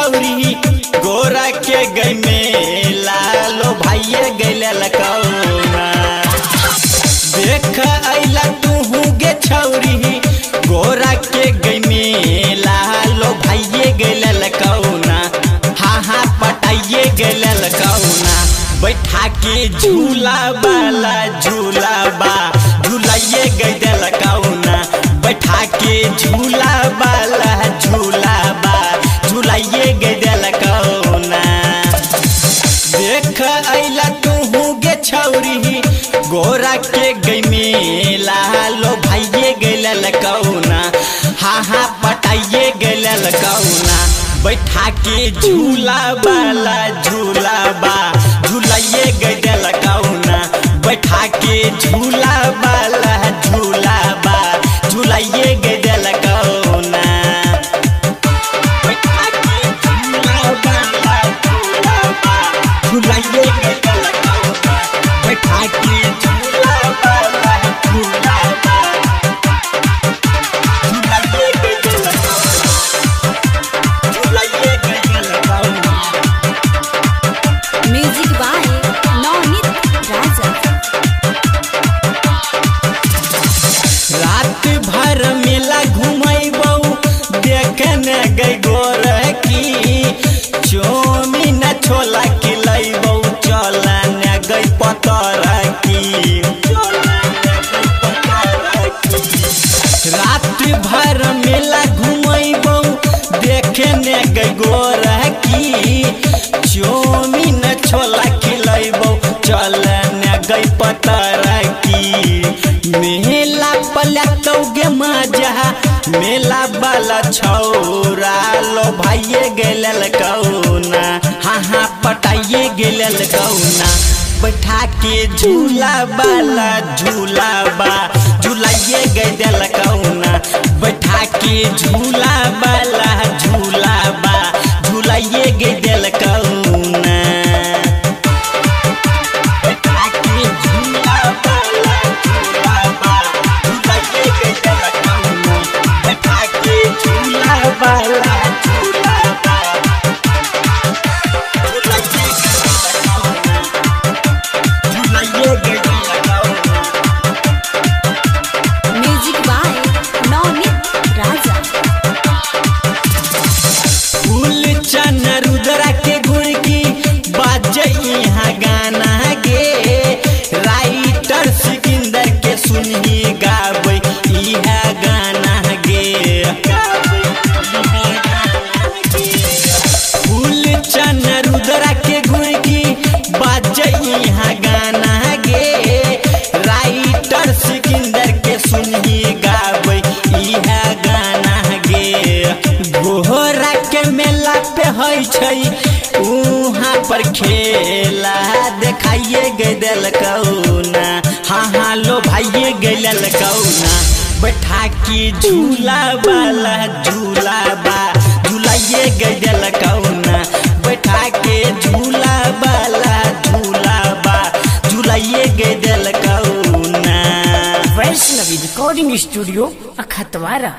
छौरी गोरा के गई मेला लो भाइये गैल लकौना। देख अइला तू गे छौरी गोरा के गई मेला लो भाइये गैल लकौना। हाँ हाँ पटाइये गैल लकौना बैठा के झूला वाला झूला बा झूलाइये गैल लकौना। बैठा के झूला वाला झूला बा झूलाइये गैल लकौना। देख अइला तू गे छौरी गोरा के गई मेला लो भाइये गैल लकौना। हाँ हाँ पटाइये गैल लकौना बैठा के झूला वाला झूला बा झूलाइये गैल लकौना। बैठा के झूला वाला झूला बा झूलाइये गैल लकौना। बैठा के झूला वाला झूला बा झूलाइये गैल लकौना। बैठा के झूला वाला झूला बा झूलाइये गैल लकौना। झूलाइये गैल लकौना। म्यूजिक बाय नवनीत राजा। रात भर मेला घुमैबौ देखने गई गोरकी चौमिन छोला खिलैबौ चलने गई पतरकी। रात भर मेला घुमैबौ देखने गई गोरकी चौमिन छोला खिलैबौ चलने गई पतरकी। मेला पलटौ गे मजा मेला वाला छौरा लो भाइये गेल कौना। हाँ हाँ पटाइये गेल कौना बैठा के झूला वाला झूला बा झूलाइये गेल कौना। बैठा के झूला वाला झूला बा झूलाइये गेल कौना। बैठा के झूला वाला झूला बा झूलाइये गेल कौना। बैठा के झूला वाला झूला बा झूलाइये गेल कौना। झूलाइये गेल कौना। म्यूजिक बाय नवनीत राजा। फूल चन रुद्रा के गुड़की बाजे यहाँ गाना गे राइटर सिकंदर के सुनही गाबै इहा गाना गे। फूल चन रुद्रा के गुड़की बाजे यहाँ गाना गे राइटर सिकंदर के सुनही गाबै इहा गाना गे। गोहरा के मेला पे होइ छै उहाँ पर खेला देखाइए गेल कौना। हाँ हाँ लो भाइये गेल कौना बैठा के झूला वाला झूला बा झूलाइए गेल कौना। बैठा के झूला वाला झूला बा झूलाइए गेल कौना। Vaishnavi recording studio अखतवारा।